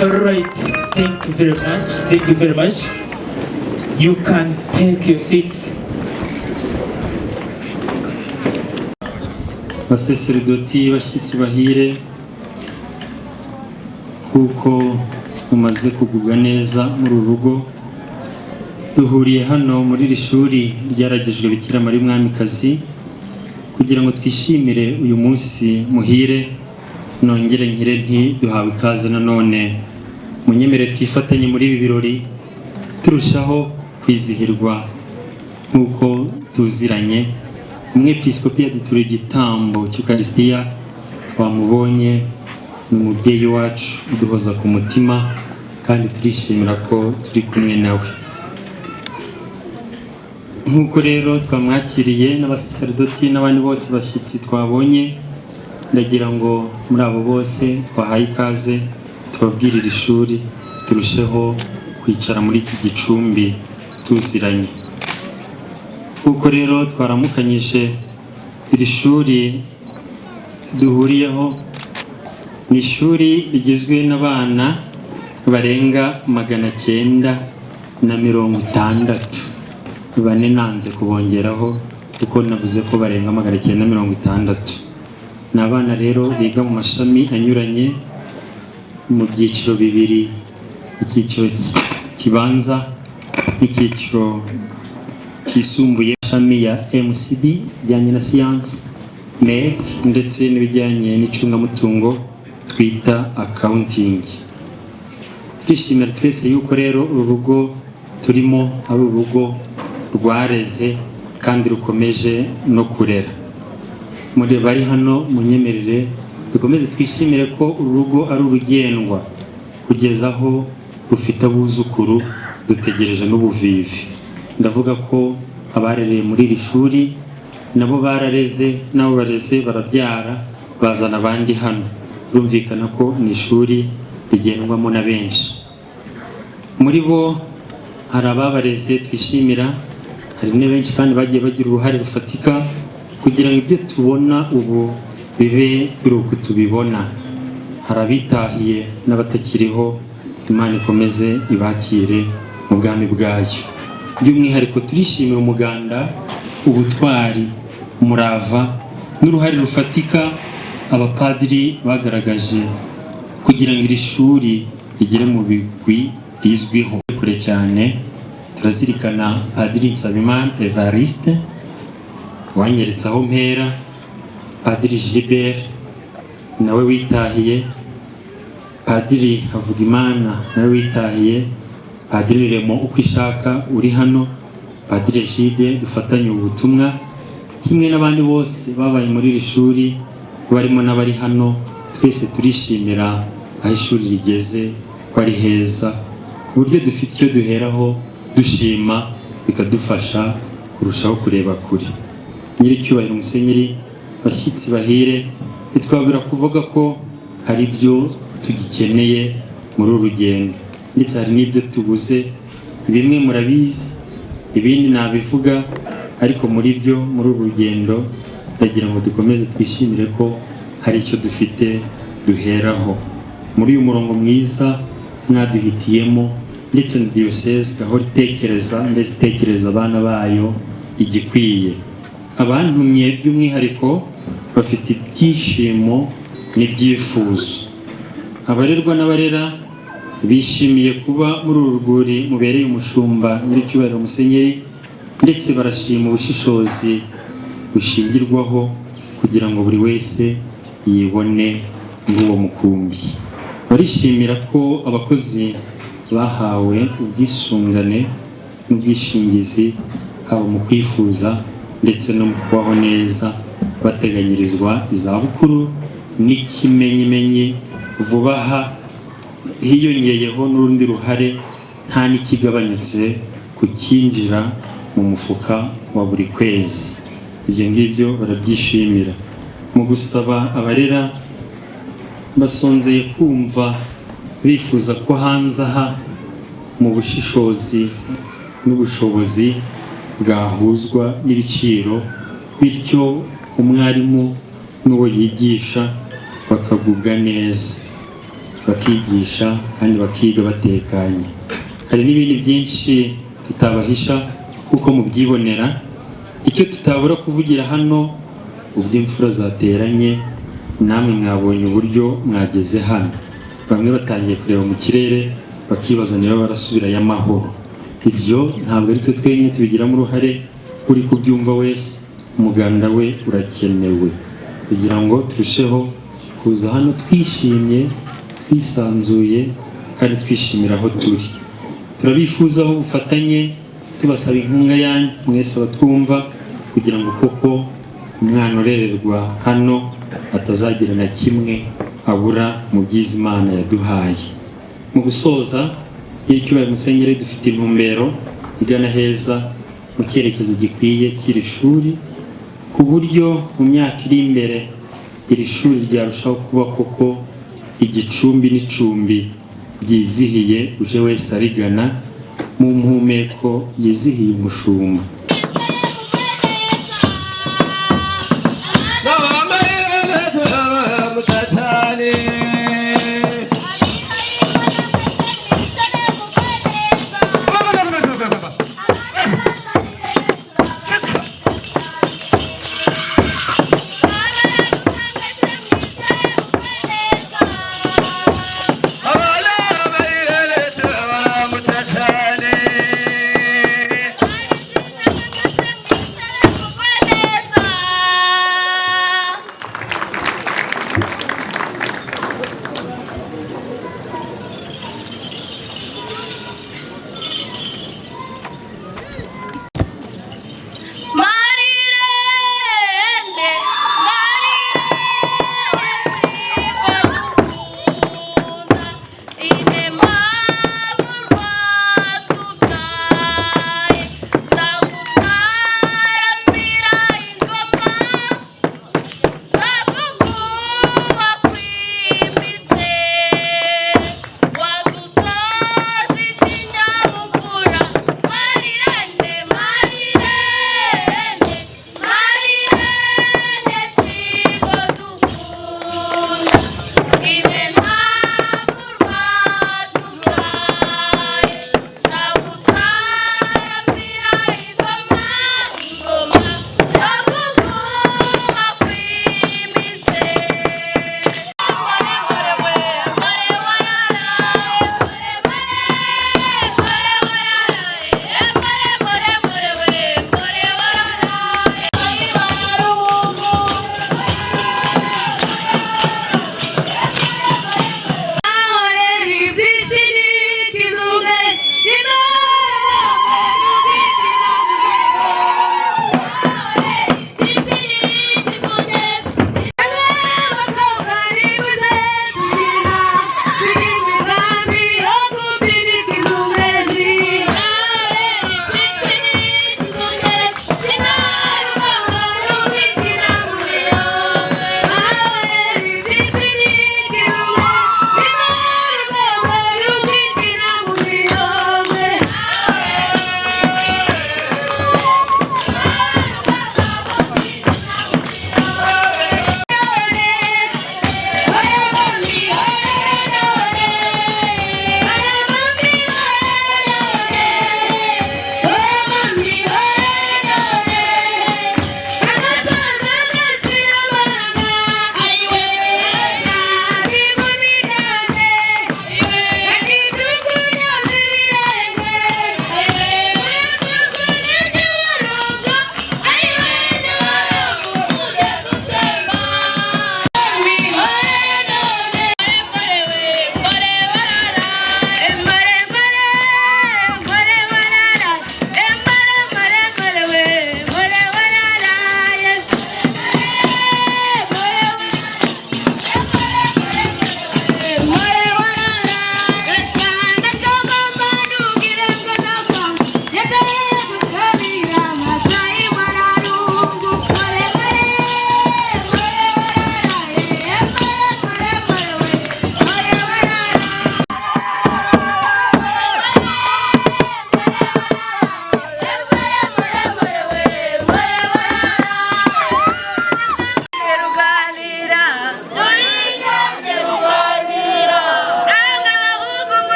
All right, thank you very much. Thank you very much. You can take your seats. Baseseridoti, bashyitsi bahire, kuko mumaze kugubwa neza muri uru rugo, duhuriye hano muri iri shuri ryaragijwe Bikira Mariya Umwamikazi kugira ngo twishimire uyu munsi muhire. Nongere nkire nti duhawe ikaze nanone, munyemere twifatanye muri ibi birori, turushaho kwizihirwa nk'uko tuziranye. Umwepiskopi yaduturiye igitambo cy'Ukarisitiya, twamubonye, ni umubyeyi wacu uduhoza ku mutima, kandi turishimira ko turi kumwe nawe. Nk'uko rero twamwakiriye n'abasaserdoti n'abandi bose bashyitsi twabonye, ndagira ngo muri abo bose twahaye ikaze tubabwirire ishuri, turusheho kwicara muri iki gicumbi tuziranye. Kuko rero twaramukanyije, iri shuri duhuriyeho ni ishuri rigizwe n'abana barenga 960. Bane nanze kubongeraho kuko navuze ko barenga 960. Ni abana rero biga mu mashami anyuranye mu byiciro bibiri: icyiciro kibanza n'icyiciro kisumbuye, ishami ya MCB bijyanye na siyansi, MEC ndetse n'ibijyanye n'icungamutungo twita accounting. Turishimira twese yuko rero uru rugo turimo ari urugo rwareze kandi rukomeje no kurera. Muri bari hano, munyemerere dukomeze twishimire ko uru rugo ari urugendwa kugeza aho rufite abuzukuru, dutegereje n'ubuvivi. Ndavuga ko abarereye muri iri shuri nabo barareze, nabo bareze barabyara, bazana abandi hano. Birumvikana ko ni ishuri rigendwamo na benshi. Muri bo hari ababareze twishimira, hari na benshi kandi bagiye bagira uruhare rufatika kugira ngo ibyo tubona ubu bibe biri uko tubibona. Hari abitahiye n'abatakiriho, Imana ikomeze ibakire mu bwami bwayo. By'umwihariko turishimira umuganda, ubutwari, umurava n'uruhare rufatika abapadiri bagaragaje kugira ngo iri shuri rigere mu bigwi rizwiho kure cyane. Turazirikana Padiri Nsabimana Evariste wanyeretse aho mpera, Padiri Gilbert nawe witahiye, Padiri Havugimana nawe witahiye, Padiri Remo uko ishaka uri hano, Padiri Egide dufatanye ubu butumwa, kimwe n'abandi bose babaye muri iri shuri barimo n'abari hano. Twese turishimira aho ishuri rigeze, ko ari heza, ku buryo dufite icyo duheraho dushima, bikadufasha kurushaho kureba kure. Nyiricyubahiro Musenyeri, bashyitsi bahire, ntitwabura kuvuga ko hari ibyo tugikeneye muri uru rugendo, ndetse hari n'ibyo tubuze. Bimwe murabizi, ibindi nabivuga, ariko muri byo, muri uru rugendo, ndagira ngo dukomeze twishimire ko hari icyo dufite duheraho muri uyu murongo mwiza mwaduhitiyemo, ndetse na diyoseze gahora itekereza, ndetse itekereza abana bayo igikwiye. Abantumye by'umwihariko bafite ibyishimo n'ibyifuzo. Abarerwa n'abarera bishimiye kuba muri uru rwuri mubereye umushumba, Nyiricyubahiro Musenyeri, ndetse barashima ubushishozi bushingirwaho kugira ngo buri wese yibone muri uwo mukumbi. Barishimira ko abakozi bahawe ubwisungane n'ubwishingizi, haba mu kwifuza ndetse no mu kubaho neza, bateganyirizwa izabukuru n'ikimenyimenyi vuba aha hiyongeyeho n'urundi ruhare, nta n'ikigabanyutse ku cyinjira mu mufuka wa buri kwezi. Ibyo ngibyo barabyishimira. Mu gusaba, abarera basonzeye kumva, bifuza ko hanze aha mu bushishozi n'ubushobozi bwahuzwa n'ibiciro, bityo umwarimu n'uwo yigisha bakagubwa neza. Bakigisha kandi bakiga batekanye. Hari n'ibindi byinshi tutabahisha kuko mubyibonera. Icyo tutabura kuvugira hano, ubwo imfura zateranye, namwe mwabonye uburyo mwageze hano. Bamwe batangiye kureba mu kirere, bakibaza niba barasubirayo amahoro. Ibyo ntabwo ari twe twenyine tubigiramo uruhare. Uri kubyumva wese, umuganda we urakenewe kugira ngo turusheho kuza hano twishimye, twisanzuye kandi twishimira aho turi. Turabifuzaho ubufatanye, tubasaba inkunga yanyu mwese abatwumva, kugira ngo koko umwana urererwa hano atazagira na kimwe abura mu byiza Imana yaduhaye. Mu gusoza, nyiricyubahiro musenyeri, dufite intumbero igana heza mu cyerekezo gikwiye cy'iri shuri, ku buryo mu myaka iri imbere iri shuri ryarushaho kuba koko igicumbi n'icumbi byizihiye uje wese arigana mu mpumeko yizihiye umushumba. Cyane.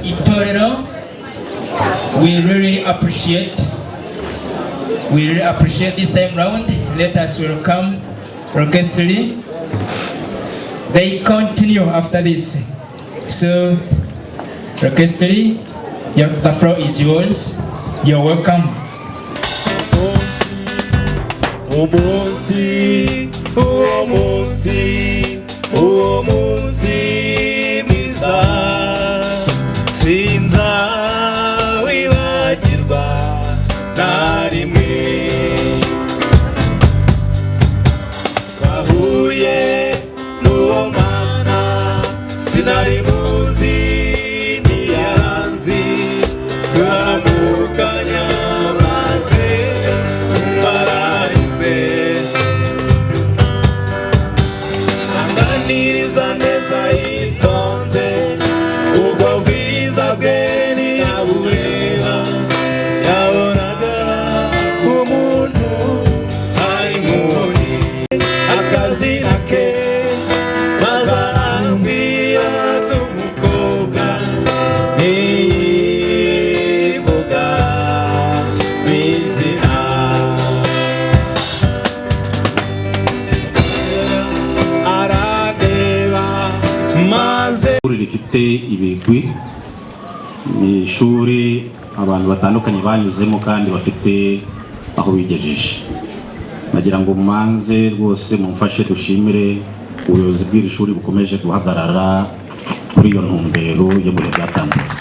Itorero, we really appreciate this time round. Let us welcome orchestrally. They continue after this. So, orchestrally, the floor is yours. You're welcome. Umunsi, uwo munsi, uwo munsi mwiza, sinza wibagirwa na rimwe. Twahuye n'uwo mwana, sinari muzi, ntiyaranzi, turamukanya maze baranyuze, anganiriza neza yitonze, ubwo bwiza bwe ntiyabureba, yabonaga ku muntu ari nk'undi akazina ke, maze arambwira ati umukobwa niyivuga mu izina, arandeba maze Ishuri rifite ibigwi, ni ishuri abantu batandukanye banyuzemo kandi bafite aho bigejeje. Nagira ngo mumanze rwose mumfashe dushimire ubuyobozi bw'iri shuri bukomeje guhagarara kuri iyo ntumbero yo mu bihe byatambutse.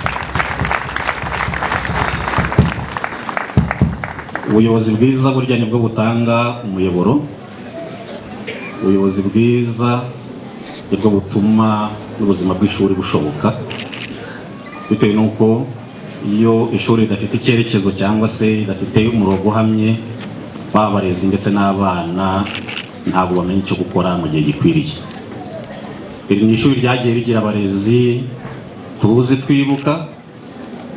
Ubuyobozi bwiza burya nibwo butanga umuyoboro. Ubuyobozi bwiza nibwo butuma n'ubuzima bw'ishuri bushoboka, bitewe n'uko iyo ishuri ridafite icyerekezo cyangwa se ridafite umurongo uhamye, baba abarezi ndetse n'abana ntabwo bamenya icyo gukora mu gihe gikwiriye. Iri ni ishuri ryagiye rigira abarezi tuzi, twibuka,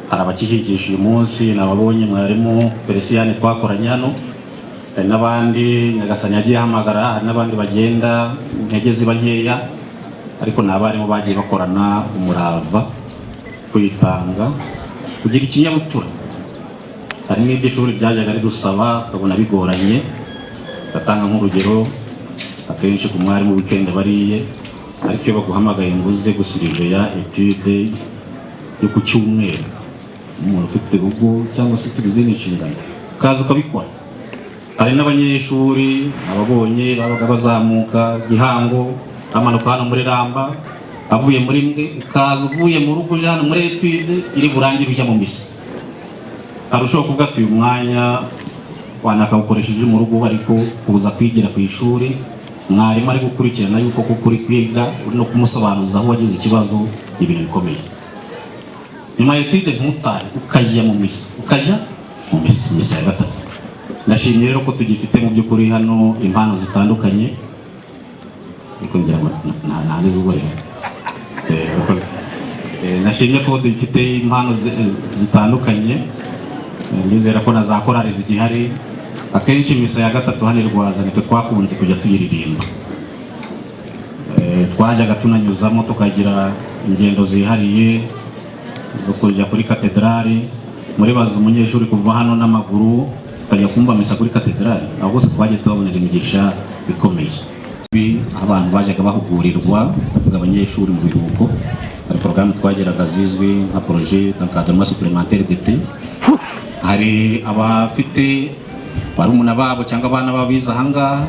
hari abakihigisha uyu munsi, nababonye, mwarimu Felicien twakoranye hano, hari n'abandi Nyagasani yagiye ahamagara, hari n'abandi bagenda intege ziba nkeya, ariko ni abarimu bagiye bakorana umurava, kwitanga, kugira ikinyabupfura. Hari n'ibyo ishuri ryajyaga ridusaba ukabona bigoranye. Ndatanga nk'urugero: akenshi ku mwarimu weekend bariye, ariko iyo baguhamagaye ngo uze gusuriveya étude yo ku cyumweru, umuntu ufite urugo cyangwa se ufite izindi nshingano, ukaza ukabikora. Hari n'abanyeshuri ababonye babaga bazamuka Gihango, bamanuka hano muri Ramba, avuye muri mbwe, ukaza uvuye mu rugo uje hano muri étude iri burangire ujya mu misa. Hari ushobora kuvuga ati uyu mwanya wanakawukoresheje uri mu rugo, ariko kuza kwigira ku ishuri, mwarimu ari gukurikirana yuko kuko uri kwiga, uri no kumusobanuza aho wagize ikibazo, ibintu bikomeye. Nyuma ya étude ntutahe, ukajya mu misa, ukajya mu misa, misa ya gatatu. Ndashimye rero ko tugifite mu by'ukuri hano impano zitandukanye, ariko ngira ngo nta n'izuba rero. Urakoze. Nashimye ko dufite impano zitandukanye. Ndizera ko na za korali zigihari. Akenshi misa ya gatatu hano i Rwaza nitwe twakunze kujya tuyiririmba. Twajyaga tunanyuzamo tukagira ingendo zihariye zo kujya kuri katedrali. Muribaza umunyeshuri kuva hano n'amaguru ukajya kumva misa kuri katedrali. Aho hose twagiye tubabonera imigisha ikomeye. Ibi abantu bajyaga bahugurirwa, bavuga abanyeshuri mu biruhuko, hari porogaramu twageraga zizwi nka projet d'encadrement supplémentaire d'été. Hari abafite barumuna babo cyangwa abana babo bize ahangaha,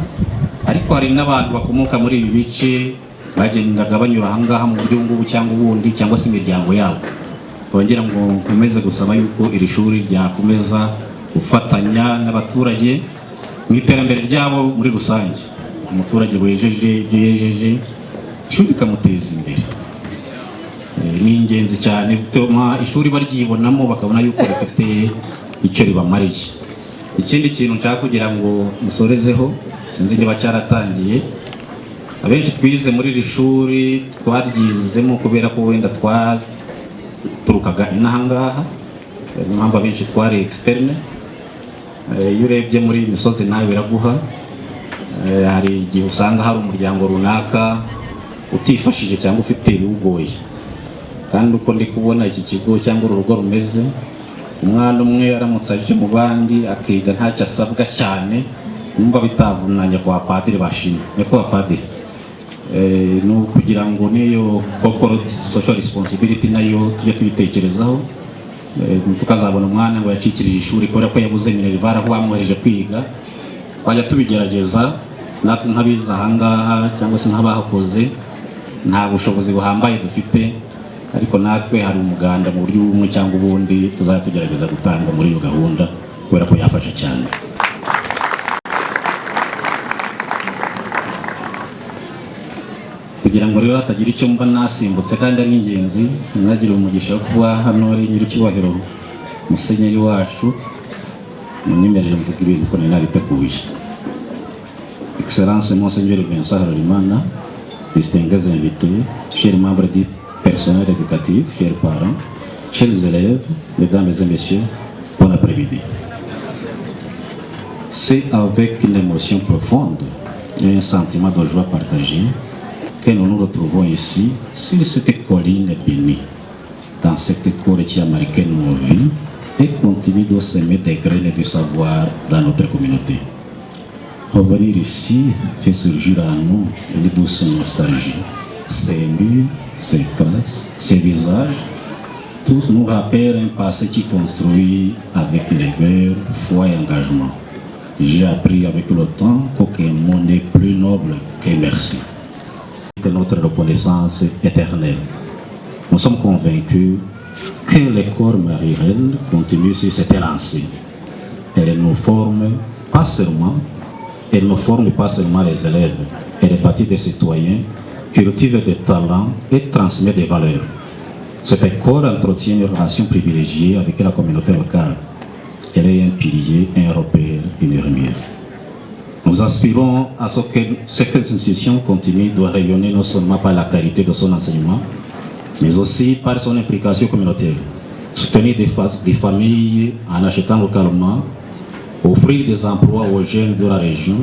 ariko hari n'abantu bakomoka muri ibi bice bagendaga banyura ahangaha mu buryo ngubu cyangwa ubundi, cyangwa se imiryango yabo. Bongera ngo nkomeze gusaba yuko iri shuri ryakomeza gufatanya n'abaturage mu iterambere ryabo muri rusange. Umuturage wejeje ibyo yejeje, ishuri rikamuteza imbere. Ni ingenzi cyane, bituma ishuri baryibonamo, bakabona yuko rifite icyo ribamariye. Ikindi kintu nshaka kugira ngo musorezeho, sinzi niba cyaratangiye, abenshi twize muri iri shuri twaryizemo kubera ko wenda twaturukaga inaha ngaha. Niyo mpamvu abenshi twari externe. Iyo urebye muri iyi misozi nawe biraguha. Hari igihe usanga hari umuryango runaka utifashije cyangwa ufite ibiwugoye, kandi uko ndi kubona iki kigo cyangwa uru rugo rumeze, umwana umwe aramutse aje mu bandi akiga ntacyo asabwa cyane, numva bitavunanya kwa padiri bashimye. Nyakubahwa padiri, ni ukugira ngo n'iyo corporate social responsibility nayo tujye tuyitekerezaho. Tukazabona umwana ngo yacikirije ishuri kubera ko yabuze minerval aho bamwohereje kwiga. Twajya tubigerageza natwe nk'abize ahangaha cyangwa se nk'abahakoze. Nta bushobozi buhambaye dufite, ariko natwe hari umuganda mu buryo bumwe cyangwa ubundi tuzajya tugerageza gutanga muri iyo gahunda, kubera ko yafasha cyane. Kugira ngo rero hatagira icyo mba nasimbutse kandi ari ingenzi, nagire umugisha wo kuba hano ari nyiricyubahiro musenyeri wacu, munyemerere mvuga ibintu uko nari nabiteguye. Excellence Monseigneur Vincent Harolimana, distingués invités, chers membres du personnel éducatif, chers parents, chers élèves, mesdames et messieurs, bon après-midi. C'est avec une émotion profonde et un sentiment de joie partagée que nous nous retrouvons ici, sur cette colline bénie, dans cette école qui a marqué nos vies et continue de semer des graines du savoir dans notre communauté. Revenir ici fait surgir en nous une douce nostalgie. Ces murs, ces classes, ces visages, tous nous rappellent un passé qui construit avec rigueur, foi et engagement. J'ai appris avec le temps qu'aucun mot n'est plus noble que merci. C'est notre reconnaissance éternelle. Nous sommes convaincus que l'école Marie-Reine continue sur cette lancée. Elle ne forme pas seulement les élèves, elle est bâtit des citoyens, cultive des talents et transmet des valeurs. Cette école entretient une relation privilégiée avec la communauté locale. Elle est un pilier, un repère, une lumière. Nous aspirons à ce que cette institution continue de rayonner non seulement par la qualité de son enseignement, mais aussi par son implication communautaire. Soutenir des familles en achetant localement, offrir des emplois aux jeunes de la région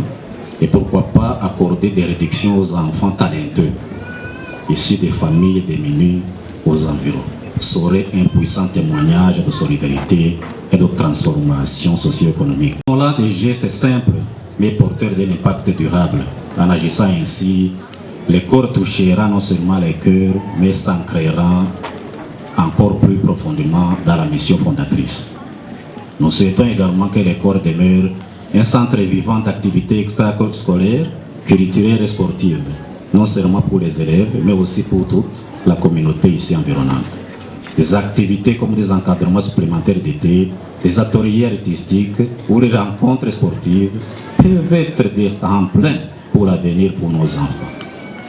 et pourquoi pas accorder des réductions aux enfants talentueux issus des familles démunies aux environs serait un puissant témoignage de solidarité et de transformation socio-économique. Ce sont là des gestes simples mais porteurs d'un impact durable. En agissant ainsi, l'école touchera non seulement les cœurs, mais s'ancrera encore plus profondément dans la mission fondatrice. Nous souhaitons également que l'école demeure un centre vivant d'activités extrascolaires, culturelles et sportives, non seulement pour les élèves, mais aussi pour toute la communauté ici environnante. Des activités comme des encadrements supplémentaires d'été, des ateliers artistiques ou les rencontres sportives peuvent être des tremplins pour l'avenir pour nos enfants.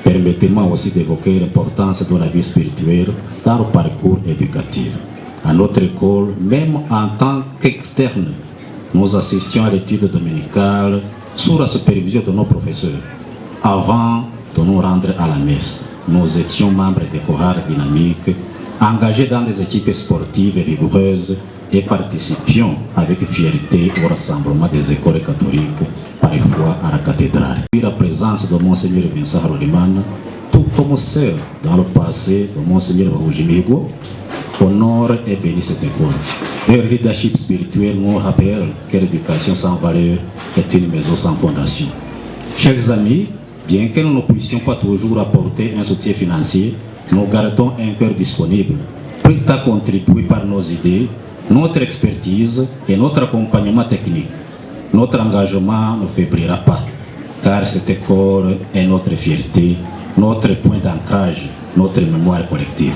Permettez-moi aussi d'évoquer l'importance de la vie spirituelle dans le parcours éducatif. À notre école, même en tant qu'externe, nous assistions à l'étude dominicale sous la supervision de nos professeurs. Avant de nous rendre à la messe, nous étions membres des chorales dynamiques, engagés dans des équipes sportives vigoureuses et participions avec fierté au rassemblement des écoles catholiques, parfois à la cathédrale. Puis la présence de Monseigneur Vincent Harolimana, tout comme celle dans le passé de Monseigneur Bahujimigo, Honore et bénisse cette école. Leur leadership spirituel nous rappelle que l'éducation sans valeur est une maison sans fondation. Chers amis, bien que nous ne puissions pas toujours apporter un soutien financier, nous gardons un cœur disponible, prêt à contribuer par nos idées, notre expertise et notre accompagnement technique. Notre engagement ne faiblira pas, car cette école est notre fierté, notre point d'ancrage, notre mémoire collective.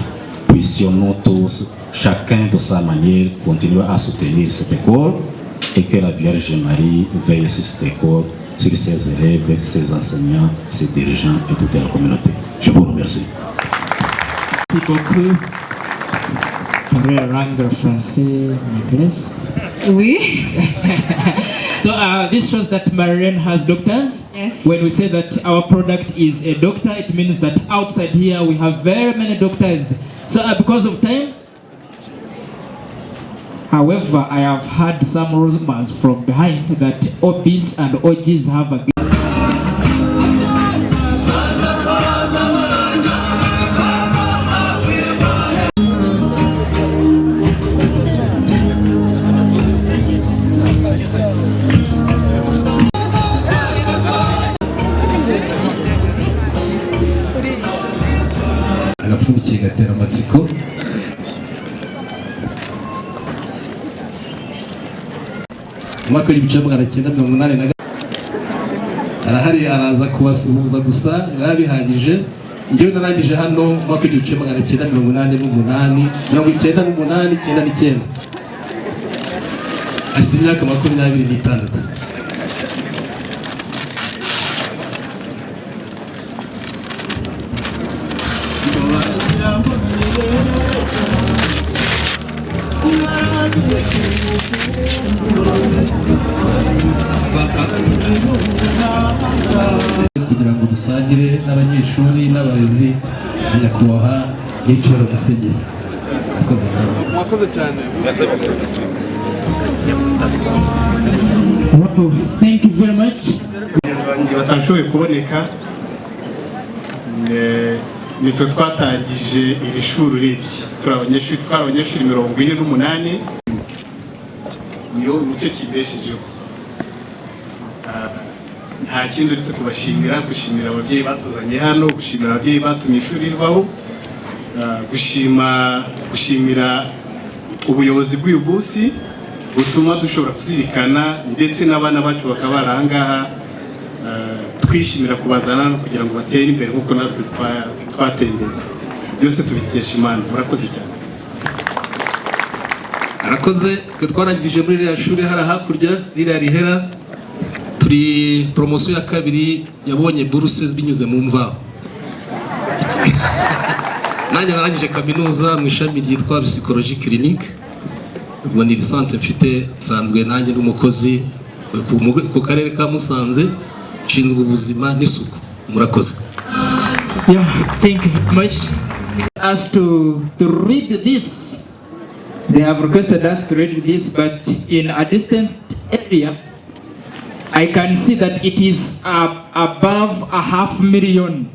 Puissions-nous tous, chacun de sa manière, continuer à soutenir cette école et que la Vierge Marie veille sur cette école, sur ses élèves, ses enseignants, ses dirigeants et toute la communauté. Je vous remercie. Merci beaucoup. Parler la langue français, maîtresse. Oui. So this shows that Marianne has doctors. Yes. When we say that our product is a doctor, it means that outside here we have very many doctors. So because of time, however, I have heard some rumors from behind that OBs and OGs have a Agapfundikiye gatera amatsiko. Mu mwaka w'1983 arahari, araza kubasuhuza gusa biba bihagije. Njyewe narangije hano mu mwaka w'1988, 98, 99, hashize imyaka 26. Kugira ngo dusangire n'abanyeshuri n'abarezi na nyakubahwa nyiricyubahiro musenyeri. Murakoze cyane. Mwakoze cyane. Wow, thank you very much. Bagenzi banjye batashoboye kuboneka, nitwe twatangije iri shuri. Urebye turi abanyeshuri, twari abanyeshuri 48. Niyo nicyo kibeshejeho. Nta kindi uretse kubashimira, gushimira ababyeyi batuzanye hano, gushimira ababyeyi batumye ishuri ribaho, gushimira ubuyobozi bw'uyu munsi butuma dushobora kuzirikana, ndetse n'abana bacu bakaba bari aha ngaha. Twishimira kubazana hano kugira ngo batere imbere nk'uko natwe twateye imbere. Byose tubikesha Imana. Murakoze cyane. Arakoze. Twe twarangije muri ririya shuri hariya hakurya, ririya rihera. Turi poromosiyo ya kabiri yabonye buruse binyuze mu mvaho. Nanjye narangije kaminuza mu ishami ryitwa psychologie clinique, ubwo ni licence mfite. Nsanzwe nanjye n'umukozi ku karere ka Musanze, nshinzwe ubuzima n'isuku. Murakoze. Yeah, thank you very much. Us to read this. They have requested us to read this, but in a distant area, I can see that it is above a half million.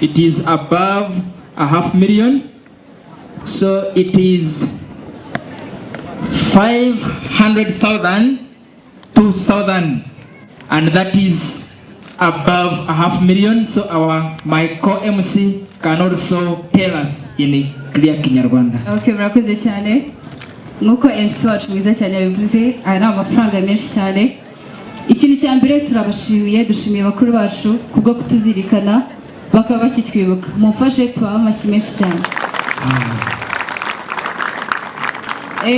It is above a half million. So it is 500,000, 2,000, and that is above a half million. So our my co-MC can also tell us in clear Kinyarwanda. Okay, murakoze cyane. Nk'uko MC wacu mwiza cyane yabivuze, aya ni amafaranga menshi cyane. Ikintu cya mbere, turabashimiye, dushimiye bakuru bacu kubwo kutuzirikana bakaba bakitwibuka. Mumfashe tubahe amashyi menshi cyane.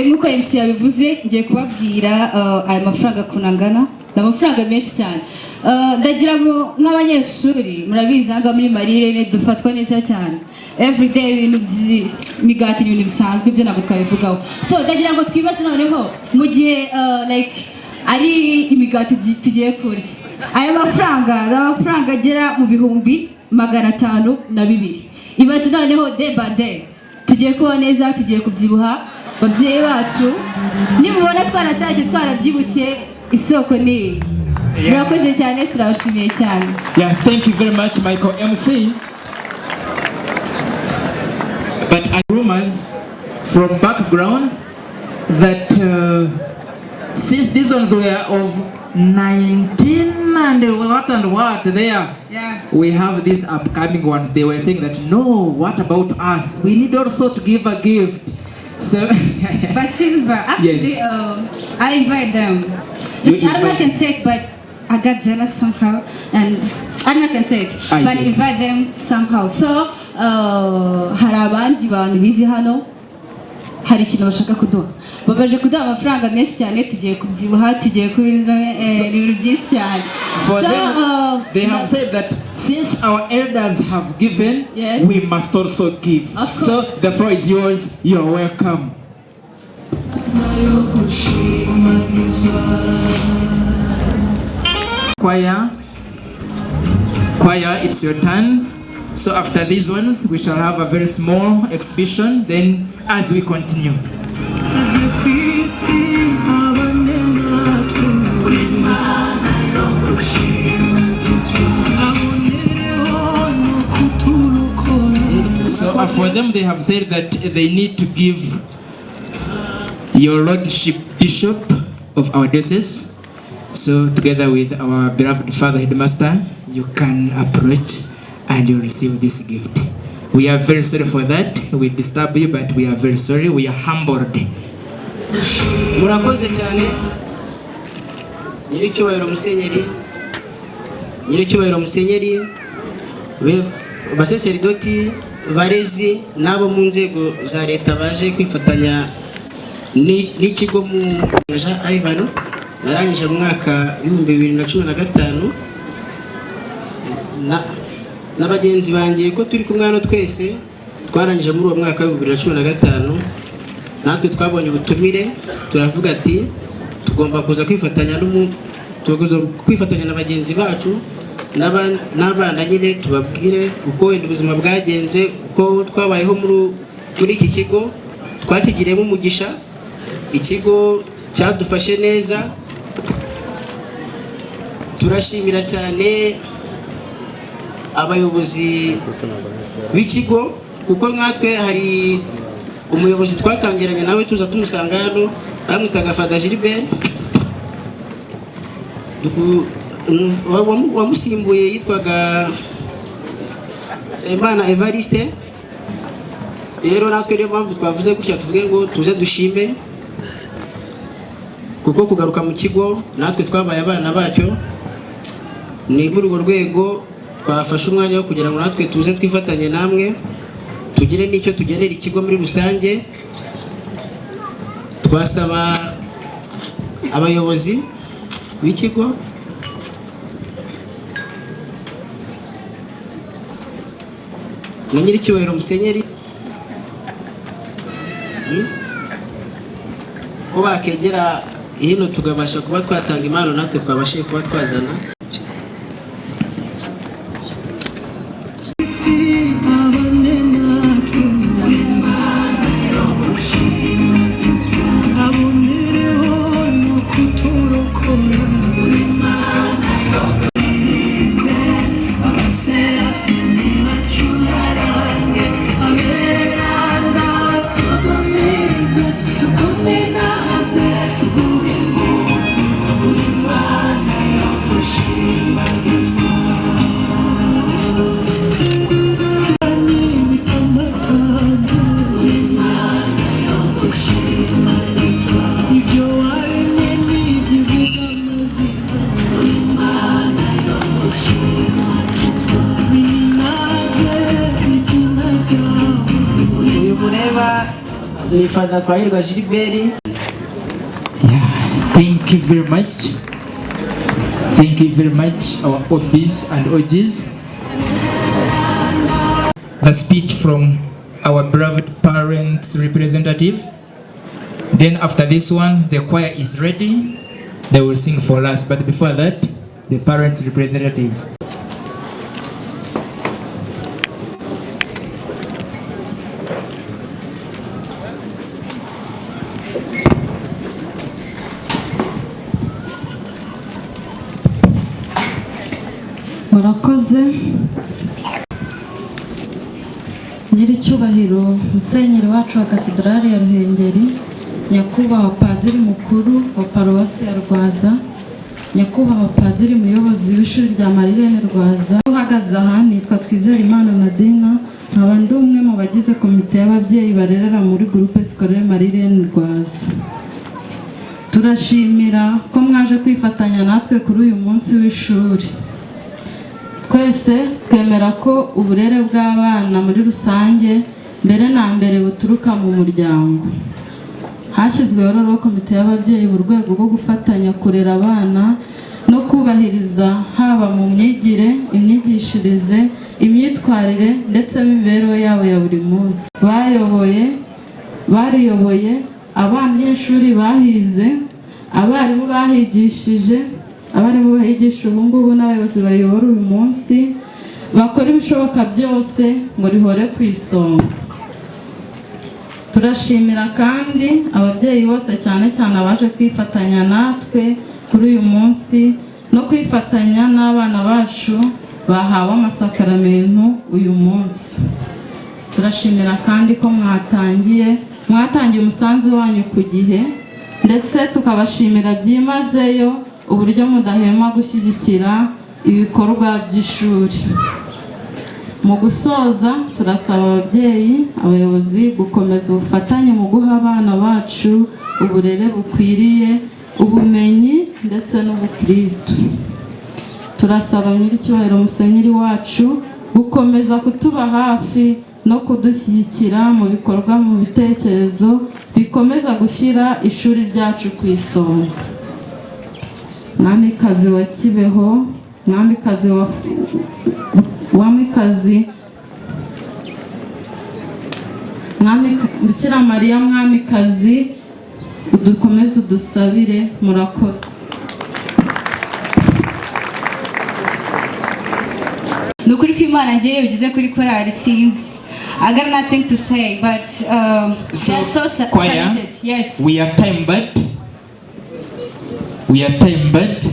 Nk'uko MC yabivuze, ngiye kubabwira aya mafaranga ukuntu angana. Ni amafaranga menshi cyane. Ndagira ngo nk'abanyeshuri, murabizi aha ngaha muri Marie Reine dufatwa neza cyane everyday, ibintu by'imigati ni ibintu bisanzwe, ibyo ntabwo twabivugaho. So ndagira ngo twibaze noneho mu gihe like ari imigati tugiye kurya, aya mafaranga ni amafaranga agera mu 502,000. Ibaze noneho day by day tugiye kubaho neza, tugiye kubyibuha. Babyeyi bacu, nimubona twaratashye twarabyibushye, isoko ni iyi. Murakoze cyane, turabashimiye cyane. Yeah, thank you very much, Michael MC. But I rumors from from background that since these ones were of 19 and what there, we have these upcoming ones. They were saying that, no, what about us? We need also to give a gift. So But Silva, actually, Yes. I invite them. You Just, I don't know I invite- can take, but I got jealous somehow, and I don't know I can take, I but get. Invite them somehow. So, hari abandi bantu bize hano, hari ikintu bashaka kuduha. Babaje kuduha amafaranga menshi cyane, tugiye kubyibuha, tugiye kuba inzobe, ni ibintu byinshi cyane. For So, them, they have said that since our elders have given, we must also give. Of So course. The floor is yours. You are welcome. Choir, choir, it's your turn. So after these ones, we shall have a very small exhibition. Then, as we continue. Ku isi abane natwe abonereho no kuturokora. So for them, they have said that they need to give Your Lordship Bishop of our diocese. So together with our beloved Father Headmaster, you can approach and you receive this gift. We are very sorry for that. We disturb you, but we are very sorry. We are humbled. Murakoze cyane, nyiricyubahiro musenyeri, nyiricyubahiro musenyeri, baseseridoti, barezi n'abo mu nzego za leta baje kwifatanya n'ikigo mu Jean Ivan. Narangije mu mwaka w'2015 na bagenzi banjye ko turi kumwe hano, twese twarangije muri uwo mwaka w'2015. Natwe twabonye ubutumire, turavuga ati tugomba kuza kwifatanya n'umu tugomba kwifatanya na bagenzi bacu n'abana nyine, tubabwire uko wenda ubuzima bwagenze, uko twabayeho muri iki kigo. Twakigiriyemo umugisha, ikigo cyadufashe neza. Turashimira cyane abayobozi b'ikigo, kuko nkatwe hari umuyobozi twatangiranye nawe tuza tumusanga hano, bamwitaga Fada Gilbert. Wamusimbuye yitwaga Nsabimana Evariste. Rero natwe niyo mpamvu twavuze gutya, tuvuge ngo tuze dushime, kuko kugaruka mu kigo natwe twabaye abana bacyo. Ni muri urwo rwego twafashe umwanya wo kugira ngo natwe tuze twifatanye namwe, tugire n'icyo tugenera ikigo muri rusange. Twasaba abayobozi b'ikigo na nyiricyubahiro musenyeri ko bakegera hino, tukabasha kuba twatanga impano natwe twabashije kuba twazana. Isi abane natwe abonereho no kuturokora. Abaserafini bacurarange, aberanda batugomeze, tukuminaze, tuguhe impundu, uri Mana yo gushimagizwa. Ibyo waremye nibyivuga amazina, biminaze izina ryawe. Uyu mureba ni Fada Twahirwa Gilbert. Thank you very much. Thank you very much, our OBs and OGs. The speech from our beloved parents' representative. Then after this one, the choir is ready. They will sing for us. But before that, the parents' representative. Murakoze. Nyiricyubahiro Musenyeri wacu wa Katedrali ya Ruhengeri, Nyakubahwa Padiri Mukuru wa Paruwasi ya Rwaza, Nyakubahwa Padiri Muyobozi w'ishuri rya Marie Reine Rwaza, uhagaze aha nitwa Twizerimana Nadina, nkaba ndi umwe mu bagize komite y'ababyeyi barerera muri Groupe Scolaire Marie Reine Rwaza. Turashimira ko mwaje kwifatanya natwe kuri uyu munsi w'ishuri. Twese twemera ko uburere bw'abana muri rusange mbere na mbere buturuka mu muryango. Hashyizweho rero komite y'ababyeyi mu rwego rwo gufatanya kurera abana no kubahiriza, haba mu myigire, imyigishirize, imyitwarire ndetse n'imibereho yabo ya buri munsi. Bayoboye, bariyoboye, abanyeshuri bahize, abarimu bahigishije, abarimu bahigisha ubu ngubu n'abayobozi bayobora uyu munsi bakora ibishoboka byose ngo rihore ku isonga. Turashimira kandi ababyeyi bose, cyane cyane abaje kwifatanya natwe kuri uyu munsi no kwifatanya n'abana bacu bahawe amasakaramentu uyu munsi. Turashimira kandi ko mwatangiye umusanzu wanyu ku gihe, ndetse tukabashimira byimazeyo uburyo mudahwema gushyigikira ibikorwa by'ishuri. Mu gusoza, turasaba ababyeyi, abayobozi gukomeza ubufatanye mu guha abana bacu uburere bukwiriye, ubumenyi ndetse n'ubukristu. Turasaba Nyiricyubahiro Musenyeri wacu gukomeza kutuba hafi no kudushyigikira mu bikorwa, mu bitekerezo bikomeza gushyira ishuri ryacu ku isonga. Mwamikazi wa Kibeho, mwamikazi wa mwamikazi Mwami Bikira Mariya mwamikazi, udukomeze udusabire. Murakoze. Ni ukuri ko Imana ngewe bigeze kuri korali sinzi, I got nothing to say, but So, they're so choir, talented. Yes. We are time barred. We are time barred,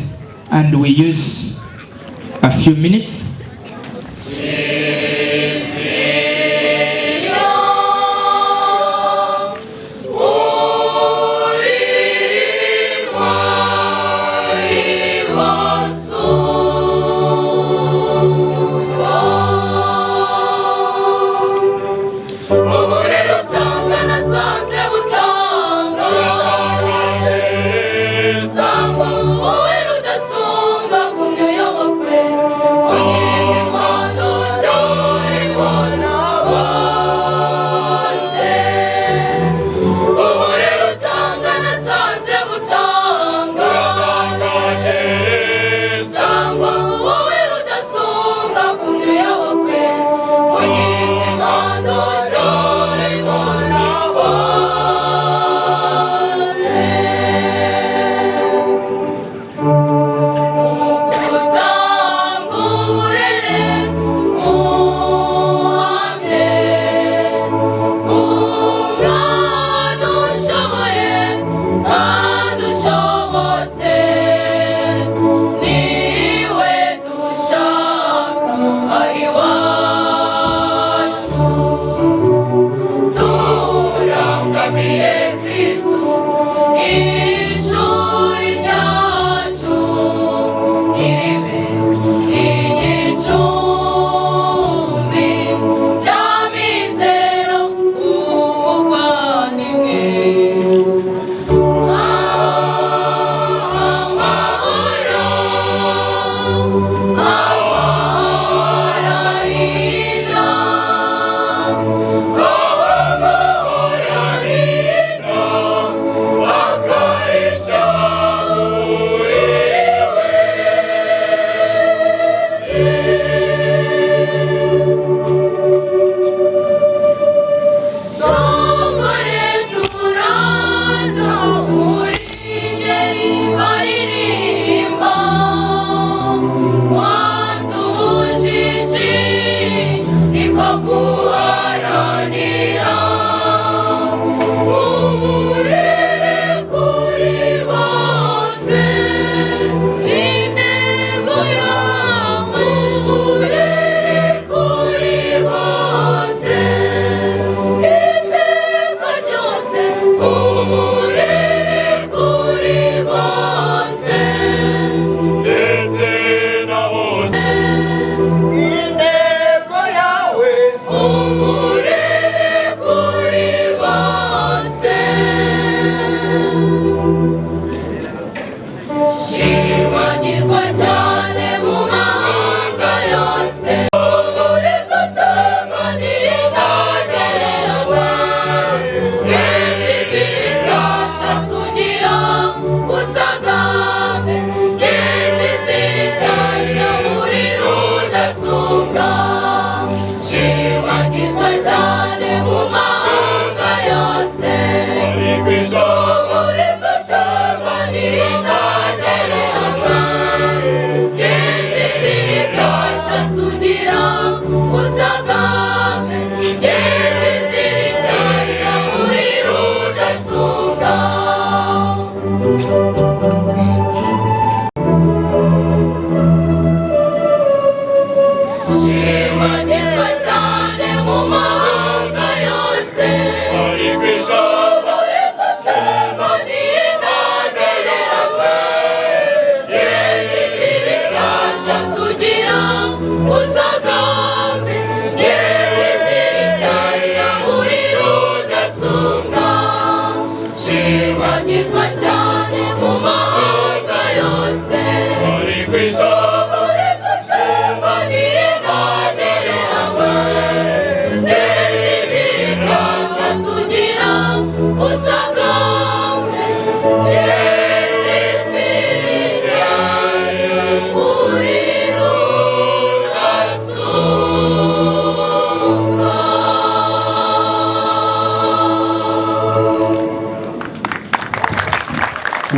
and we use a few minutes. Uburere utanga nasanze butanga sangwa, wowe rudasumbwa gumya uyobokwe.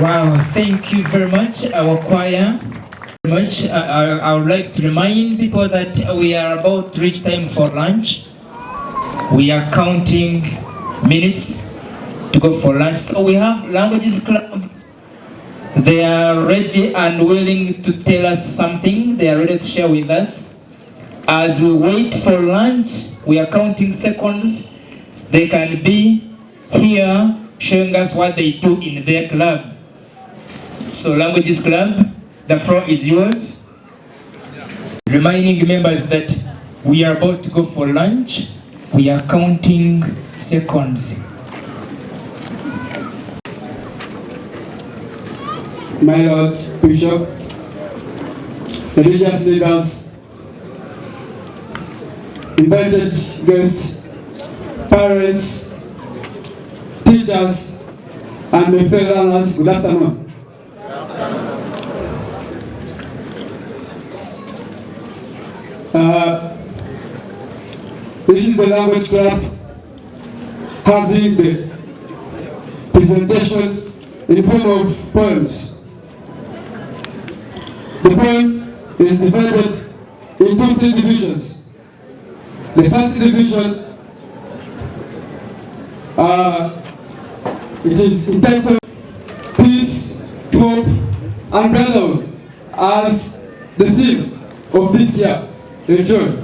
Wow, thank you very much, our choir. Very much. I would like to remind people that we are about to reach time for lunch. We are counting minutes to go for lunch. So we have Languages Club. They are ready and willing to tell us something. They are ready to share with us. As we wait for lunch, we are counting seconds. They can be here showing us what they do in their club. So Languages Club, the floor is yours. Reminding members that we are about to go for lunch. We are counting seconds. My Lord Bishop, religious leaders, invited guests, parents, teachers, and my fellow learners, good afternoon. This is the Language Club having the presentation in form of poems. The poem is divided into three divisions. The first division, it is entitled Peace, Hope, and Brotherhood as the theme of this year. Enjoy.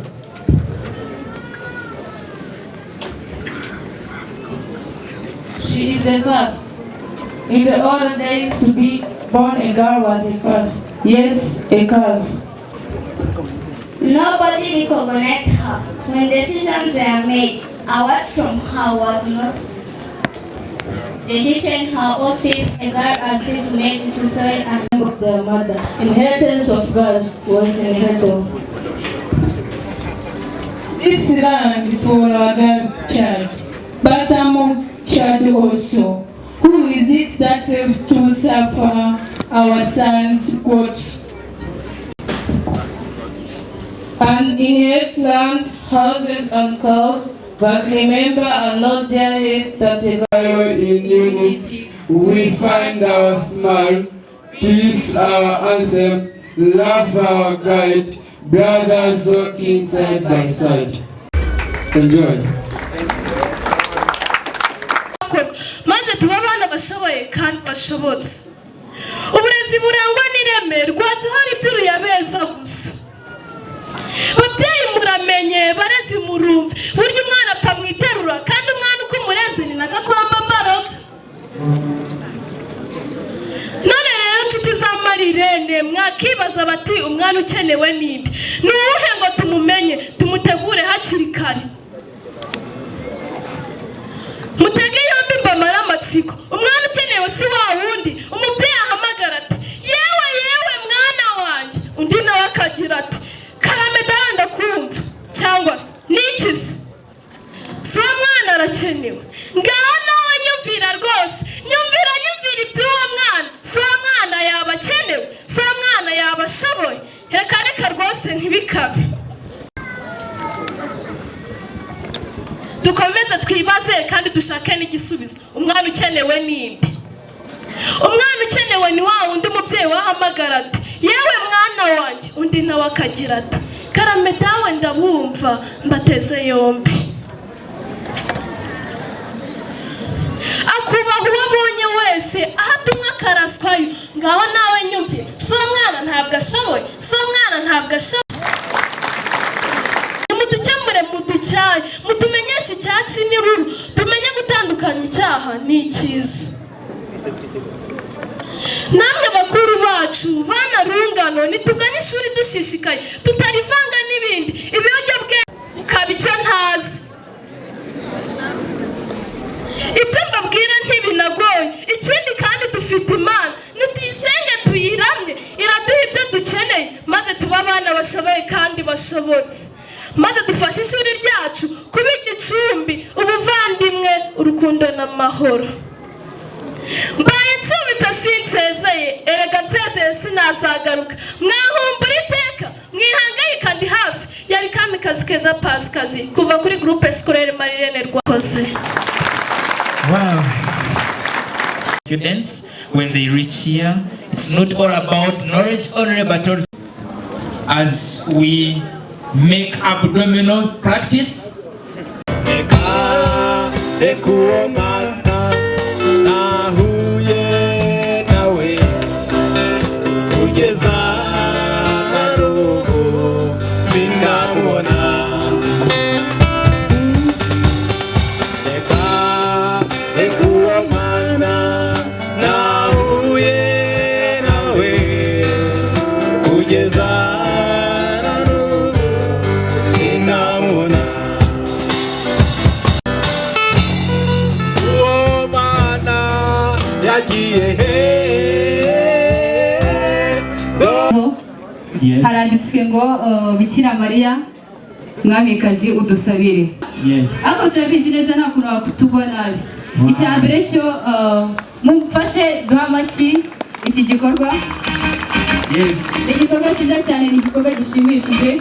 She is the first. In the old days, to be born a girl was a curse. Yes, a curse. Nobody recognized her. When decisions were made, a word from her was not. The teacher in her office, a girl as if made to toil and of their mother. Inheritance of girls was inheritance. This land for our girl child, but among child also. Who is it that have to suffer our sons' courts? And inherit land, houses and cows, but remember and not their haste that the In unity, we find our smile, peace our anthem, love our guide, brothers walking side by side. Enjoy. Maze tuba abana bashoboye kandi bashobotse. Uburezi burangwa n'ireme rwasohora ibyiruye abeza gusa. Babyeyi muramenye, barezi murumve, burya umwana apfa mu iterura, kandi umwana uko umureze ni nako akuramo mbaraga. None rero nshuti za Marirene, mwakibaza bati umwana ukenewe ninde? Ni uwuhe ngo tumumenye, tumutegure hakiri kare? Mutege yombi mbamare amatsiko. Umwana ukenewe si wa wundi umubyeyi ahamagara ati yewe yewe mwana wanjye, undi nawe akagira ati karame dawe ndakumva, cyangwa se nikize. Si uwo mwana arakenewe. Ngaho nawe nyumvira rwose, nyumvira nyumvira iby'uwo mwana. Si uwo mwana yaba akenewe, si uwo mwana yaba ashoboye. Reka reka rwose ntibikabe. Dukomeze twibaze kandi dushake n'igisubizo. Umwana ukenewe ninde? Umwana ukenewe ni wa wundi umubyeyi wahamagara ati yewe mwana wanjye, undi nawe akagira ati karame dawe ndabumva, mbateze yombi. Akubaha uwo abonye wese, aho atumwe akaraswayo. Ngaho nawe nyumvira, si uwo mwana ntabwo ashoboye, si uwo mwana ntabwo ashoboye. Nimudukemure muducyahe, mutumenyeshe icyatsi n'iruru, tumenye gutandukanya icyaha n'icyiza. Namwe bakuru bacu bana rungano, nitugane ishuri dushishikaye, tutarivanga n'ibindi ibiyobyabwenge ukaba icyo ntazi. Ibyo mbabwira ntibinagoye. Ikindi kandi dufite Imana, nituyisenge tuyiramye, iraduha ibyo dukeneye, maze tuba abana bashoboye kandi bashobotse, maze dufashe ishuri ryacu kuba igicumbi, ubuvandimwe, urukundo n'amahoro. Mbaye nsubitse sinsezeye, erega nsezeye sinazagaruka. Mwahumbura iteka, mwihangayika ndi hafi. Yari Kamikazi Keza Pasikazi kuva kuri Groupe Scolaire Marirene Rwakoze. Wow. Students, when they reach here, it's not all about knowledge only, but also as we make abdominal practice. Reka uwo mwana nahuye nawe kugeza n'ubu sindamubona. Reka reka uwo mwana nahuye nawe kugeza n'ubu sindamubona. Uwo mwana yagiye he? Yes. Haranditswe ngo Bikira Mariya Mwamikazi, udusabire. Ariko turabizi neza, nta kuntu wakutugwa nabi. Icya mbere cyo, mumfashe duhe amashyi iki gikorwa. Ni igikorwa cyiza cyane, ni igikorwa gishimishije.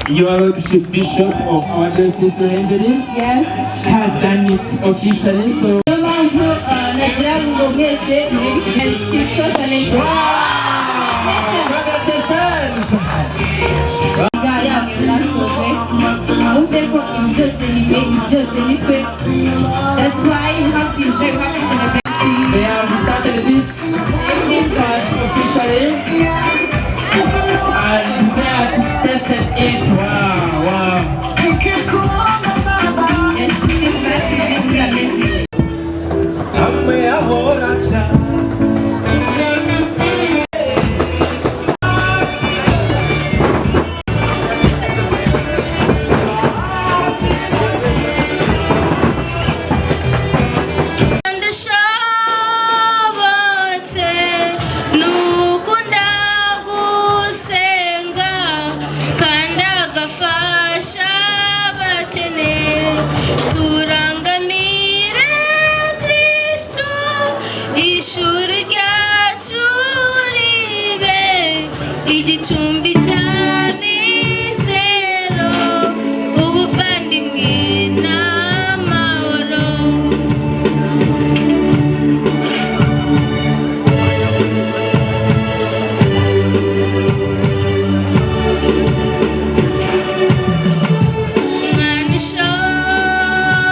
Your Lordship Bishop of our Diocese Ruhengeri has done it officially. So Niyo mpamvu nagira ngo mwese murebe iki kisoza. Congratulations! Yamwe mwasoje, mwumve ko ibi byose ni mwe, ibi byose ni twe. That's why we have to enjoy, we have to celebrate. They have started this part officially and they have tested it. Wow. Yes, this is amazing. Hamwe ahora aca. Ndashobotse nukunda gusenga kandi agafasha abakene. Turangamire Kristu, ishuri ryacu ribe igicumbi cya mizero, ubuvandimwe n'amahoro. Umwana ushoboye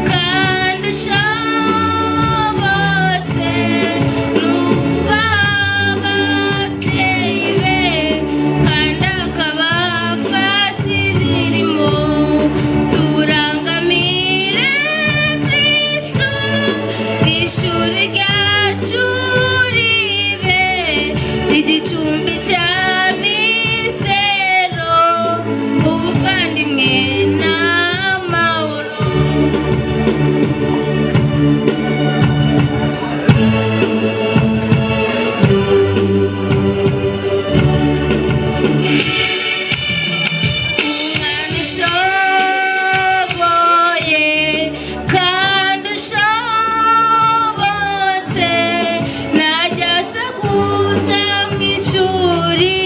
kandi ushobotse nubaha ababyeyi be kandi akabafasha imirimo. Turangamire Kristu, ishuri ryacu ribe igicumbi cya mizero, ubuvandimwe n'amahoro. Umwana ushoboye kandi ushobotse ntajya asakuza mu ishuri,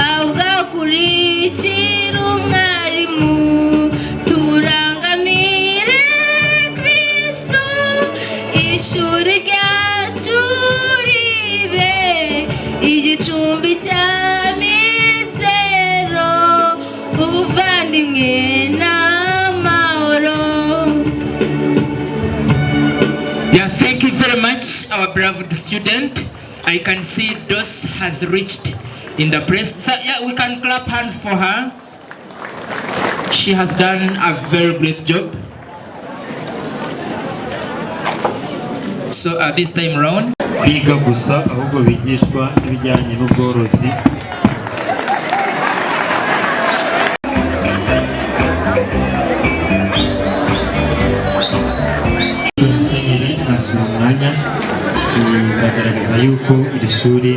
ahubwo akurikira umwarimu. Turangamire Kristu, ishuri ryacu ribe igicumbi cya mizero, ubuvandimwe n'amahoro. Yeah, thank you very much, our beloved student. I can see Dos has reached in the press. So yeah, we can clap hands for her. She has done a very great job. So this time round, Kwiga gusa, ahubwo bigishwa n'ibijyanye n'ubworozi. Musenyeri nasura umwanya, bagaragaza yuko iri shuri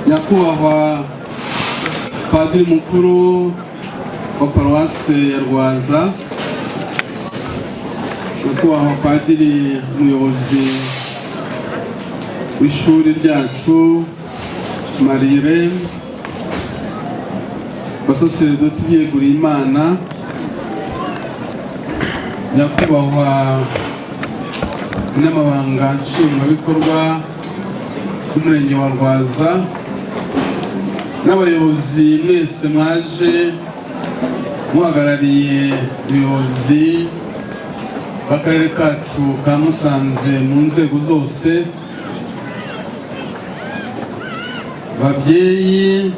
Nyakubahwa Padiri Mukuru wa Paruwase ya Rwaza, Nyakubahwa Padiri Umuyobozi w'ishuri ryacu Marire, basaseredoti biyeguriye Imana, Nyakubahwa Umunyamabanga Nshingwabikorwa w'Umurenge wa Rwaza, n'abayobozi mwese mwaje muhagarariye ubuyobozi bw'akarere kacu ka Musanze mu nzego zose, babyeyi,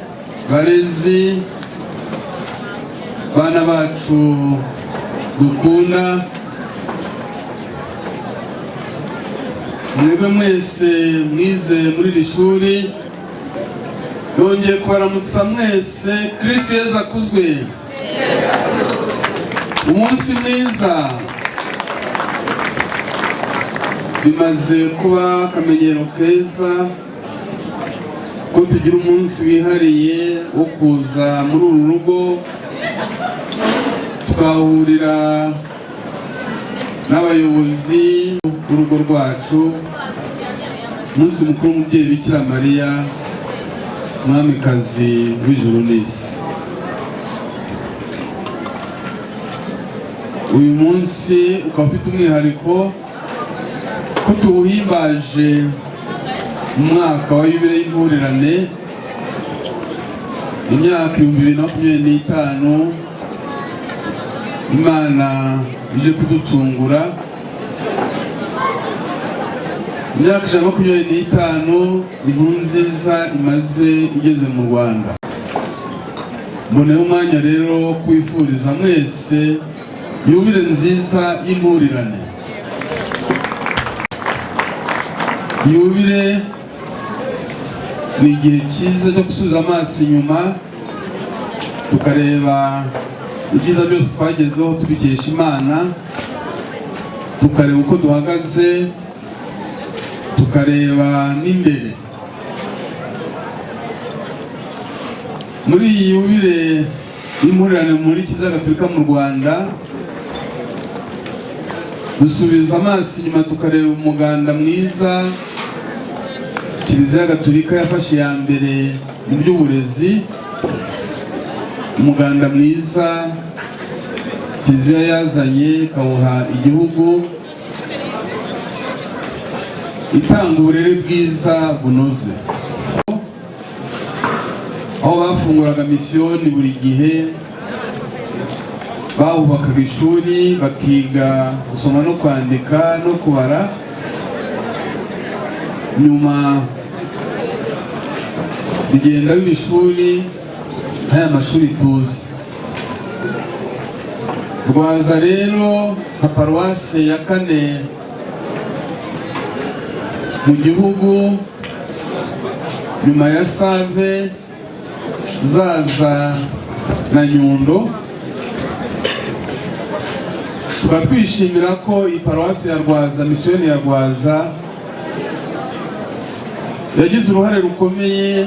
barezi, bana bacu dukunda, mwebwe mwese mwize muri iri shuri, nongeye kubaramutsa mwese. Kristo Yezu akuzwe. Umunsi mwiza. Bimaze kuba akamenyero keza ko tugira umunsi wihariye wo kuza muri uru rugo, tukahurira n'abayobozi b'urugo rwacu, umunsi mukuru w'umubyeyi Bikira Mariya, Umwamikazi w'ijuru n'isi. Uyu munsi ukaba ufite umwihariko ko tuwuhimbaje mu mwaka wa yubile y'impurirane, imyaka 2025 Imana ije kuducungura, imyaka 125 inkuru nziza imaze igeze mu Rwanda. Mboneyeho umwanya rero wo kwifuriza mwese yubile nziza y'impurirane, Yubile ni igihe cyiza cyo gusubiza amaso inyuma tukareba ibyiza byose twagezeho tubikesha Imana, tukareba uko duhagaze, tukareba n'imbere. Muri iyi yubile y'impurirane muri Kiliziya Gatolika mu Rwanda, dusubiza amaso inyuma tukareba umuganda mwiza Kiliziya Gatolika yafashe ya mbere mu by'uburezi, umuganda mwiza Kiliziya yazanye ikawuha igihugu, itanga uburere bwiza bunoze, aho bafunguraga misiyoni buri gihe, bahubakaga ishuri bakiga gusoma no kwandika no kubara. Nyuma bigenda biba ishuri nk'aya mashuri tuzi. Rwaza rero nka paruwasi ya kane mu gihugu nyuma ya Save, Zaza na Nyundo, tukaba twishimira ko iyi paruwasi ya Rwaza, misiyoni ya Rwaza, yagize uruhare rukomeye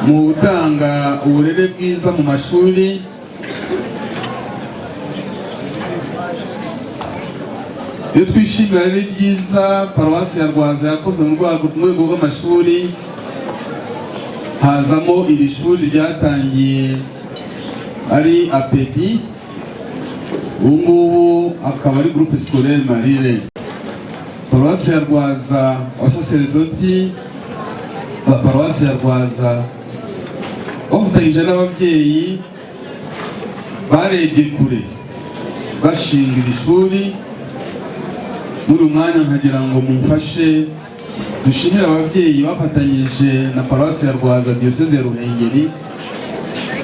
mu gutanga uburere bwiza mu mashuri. Iyo twishimira rero ibyiza paruwasi ya Rwaza yakoze mu rwego rw'amashuri, hazamo iri shuri ryatangiye ari apedi, ubu ngubu akaba ari groupe scolaire Marie. Paruwasi ya Rwaza, abasaseredoti ba paruwasi ya Rwaza bafatanyije n'ababyeyi barebye kure bashinga iri shuri. Muri uyu mwanya nkagira ngo mumfashe dushimire ababyeyi bafatanyije na paruwasi ya Rwaza, diyoseze ya Ruhengeri,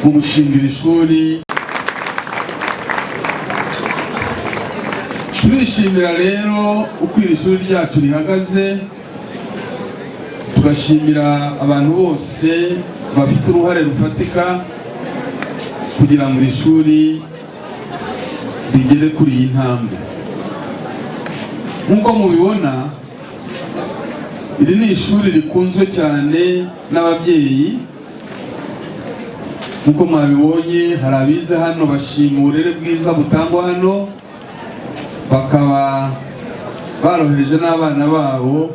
mu gushinga iri shuri. Turishimira rero uko iri shuri ryacu rihagaze, tugashimira abantu bose bafite uruhare rufatika kugira ngo iri shuri rigere kuri iyi ntambwe. Nk'uko mubibona, iri ni ishuri rikunzwe cyane n'ababyeyi. Nk'uko mwabibonye, hari abize hano bashima uburere bwiza butangwa hano, bakaba barohereje n'abana babo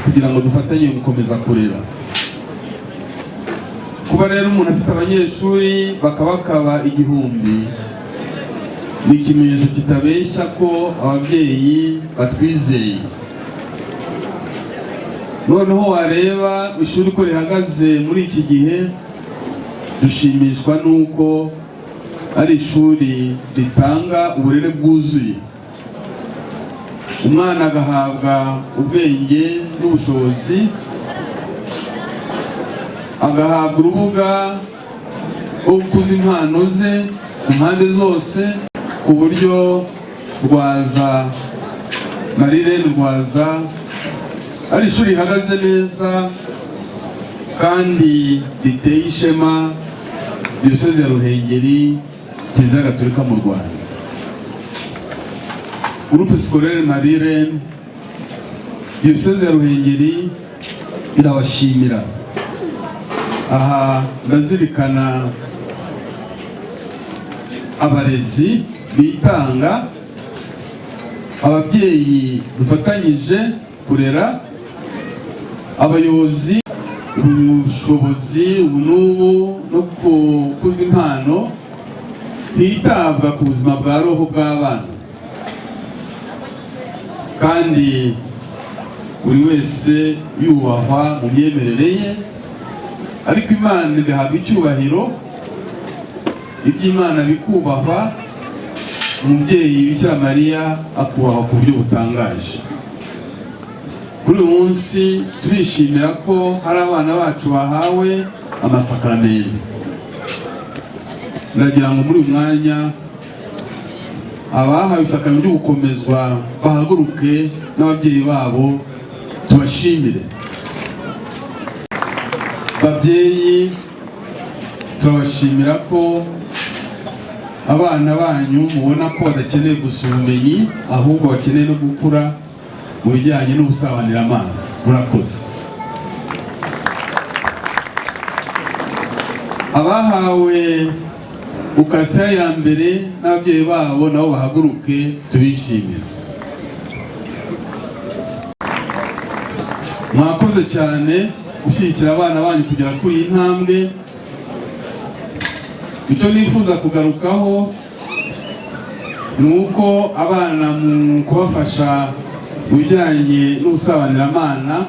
kugira ngo dufatanye gukomeza kurera. Kuba rero umuntu afite abanyeshuri bakabakaba 1000, Ni ikimenyetso kitabeshya ko ababyeyi batwizeye. Noneho wareba ishuri uko rihagaze muri iki gihe, dushimishwa n'uko ari ishuri ritanga uburere bwuzuye, umwana agahabwa ubwenge n'ubushobozi, agahabwa urubuga rwo gukuza impano ze ku mpande zose, ku buryo Rwaza Marie Reine Rwaza ari ishuri rihagaze neza kandi riteye ishema Diyoseze ya Ruhengeri, Kiliziya Gatolika mu Rwanda. Groupe Scolaire Marie Reine, Diyoseze ya Ruhengeri irabashimira. Aha ndazirikana abarezi bitanga, ababyeyi dufatanyije kurera, abayobozi, ubushobozi ubu n'ubu no gukuza impano, hitabwa ku buzima bwa roho bw'abana, kandi buri wese yubahwa mu myemerere ye, ariko Imana igahabwa icyubahiro, iby'Imana bikubahwa, umubyeyi Bikira Mariya akubahwa ku buryo butangaje. Kuri uyu munsi turishimira ko hari abana bacu bahawe amasakaramentu. Ndagira ngo muri uyu mwanya abahawe isakaramentu ryo gukomezwa bahaguruke n'ababyeyi babo, tubashimire. Babyeyi, turabashimira ko abana banyu mubona ko badakeneye gusa ubumenyi, ahubwo bakeneye no gukura mu bijyanye n'ubusabaniramana. Murakoze. Abahawe ukarisitiya ya mbere n'ababyeyi babo nabo bahaguruke, tubishimire. Mwakoze cyane gushyigikira abana banyu kugera kuri iyi ntambwe. Icyo nifuza kugarukaho ni uko abana mu kubafasha mu bijyanye n'ubusabaniramana,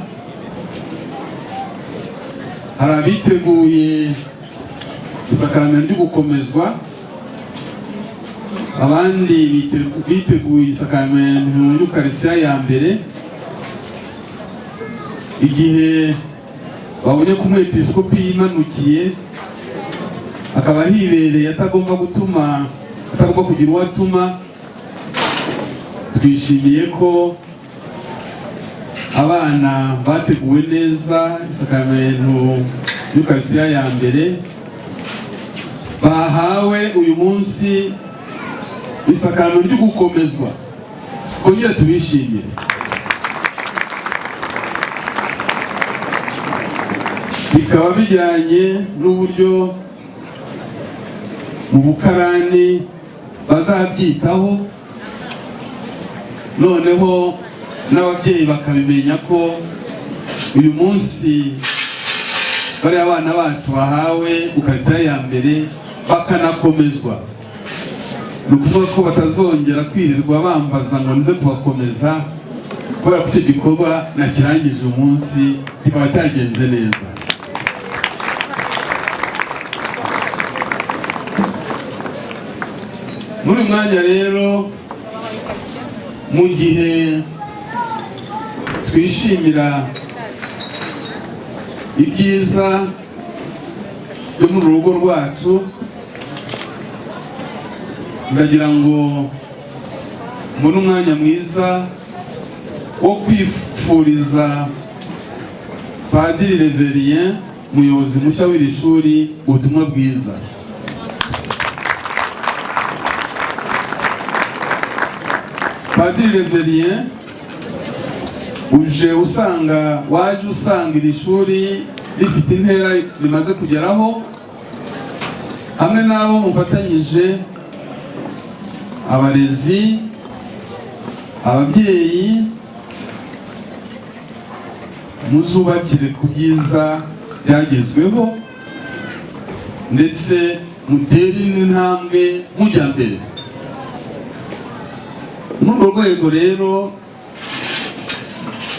hari abiteguye isakaramentu ryo gukomezwa, abandi biteguye isakaramentu y'ukarisitiya ya mbere. Igihe babonye ko umwepiskopi yimanukiye akaba hibereye, atagomba gutuma, atagomba kugira uwo atuma, twishimiye ko abana bateguwe neza isakaramentu y'ukarisitiya ya mbere bahawe uyu munsi isakaramentu ryo gukomezwa. Twongere tubishimire. Bikaba bijyanye n'uburyo mu bukarani bazabyitaho, noneho n'ababyeyi bakabimenya ko uyu munsi bariya abana bacu bahawe ukarisitiya ya mbere bakanakomezwa. Ni ukuvuga ko batazongera kwirirwa bambaza ngo nize kubakomeza, kubera ko icyo gikorwa nakirangije umunsi kikaba cyagenze neza. Muri uyu mwanya rero, mu gihe twishimira ibyiza byo mu rugo rwacu, ndagira ngo mbone umwanya mwiza wo kwifuriza Padiri Reverien, umuyobozi mushya w'iri shuri, ubutumwa bwiza. Padiri Reverien, uje usanga, waje usanga iri shuri rifite intera rimaze kugeraho, hamwe n'abo mufatanyije, abarezi, ababyeyi, muzubakire ku byiza byagezweho, ndetse mutere intambwe mujya mbere. Muri urwo rwego rero,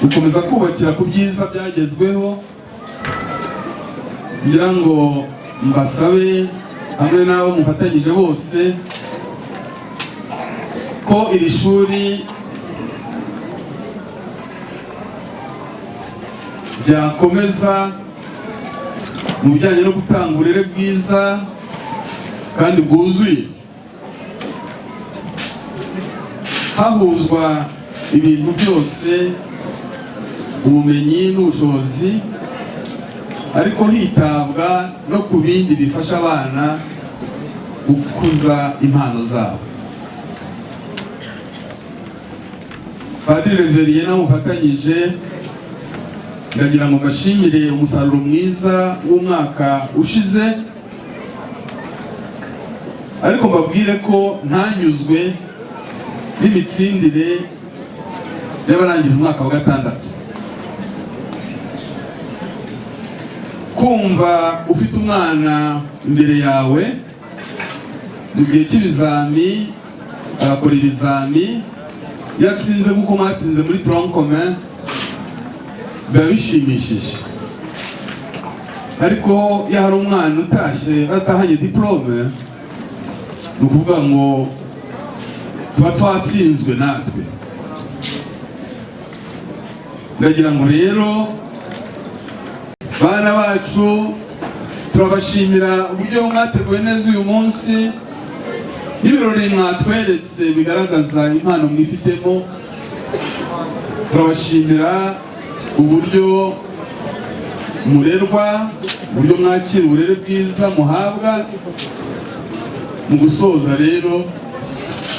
gukomeza kubakira ku byiza byagezweho, ngira ngo mbasabe hamwe n'abo mufatanyije bose ko iri shuri ryakomeza mu bijyanye no gutanga uburere bwiza kandi bwuzuye, hahuzwa ibintu byose, ubumenyi n'ubushobozi, ariko hitabwa no ku bindi bifasha abana gukuza impano zabo. Padiri Reveriye nawe mufatanyije, ndagira ngo mbashimire umusaruro mwiza w'umwaka ushize, ariko mbabwire ko ntanyuzwe n'imitsindire y'abarangiza umwaka wa gatandatu. Kumva ufite umwana imbere yawe mu gihe cy'ibizami, agakora ibizami yatsinze nk'uko mwatsinze muri tronc commun, biba bishimishije. Ariko iyo hari umwana utashye atahanye diplôme, ni ukuvuga ngo tuba twatsinzwe natwe. Ndagira ngo rero bana bacu, turabashimira uburyo mwateguye neza uyu munsi n'ibirori mwatweretse bigaragaza impano mwifitemo. Turabashimira uburyo murerwa, uburyo mwakira uburere bwiza muhabwa. Mu gusoza rero,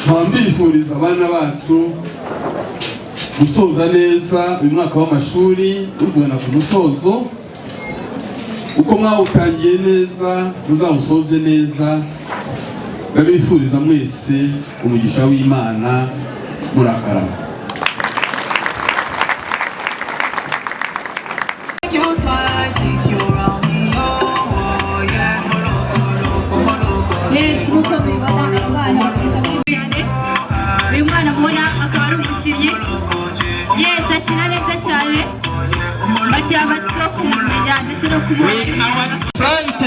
nkaba mbifuriza abana bacu gusoza neza uyu mwaka w'amashuri uri kugana ku musozo. Uko mwawutangiye neza, muzawusoze neza. Ndabifuriza mwese umugisha w'Imana. Murakarama. Yes, nk'uko mubibona, abana baturuka benshi cyane. Uyu mwana mubona akaba ari umukinnyi. Yes, akina neza cyane. Bateye amatsiko yo kumumenya ndetse no kumubona. Front.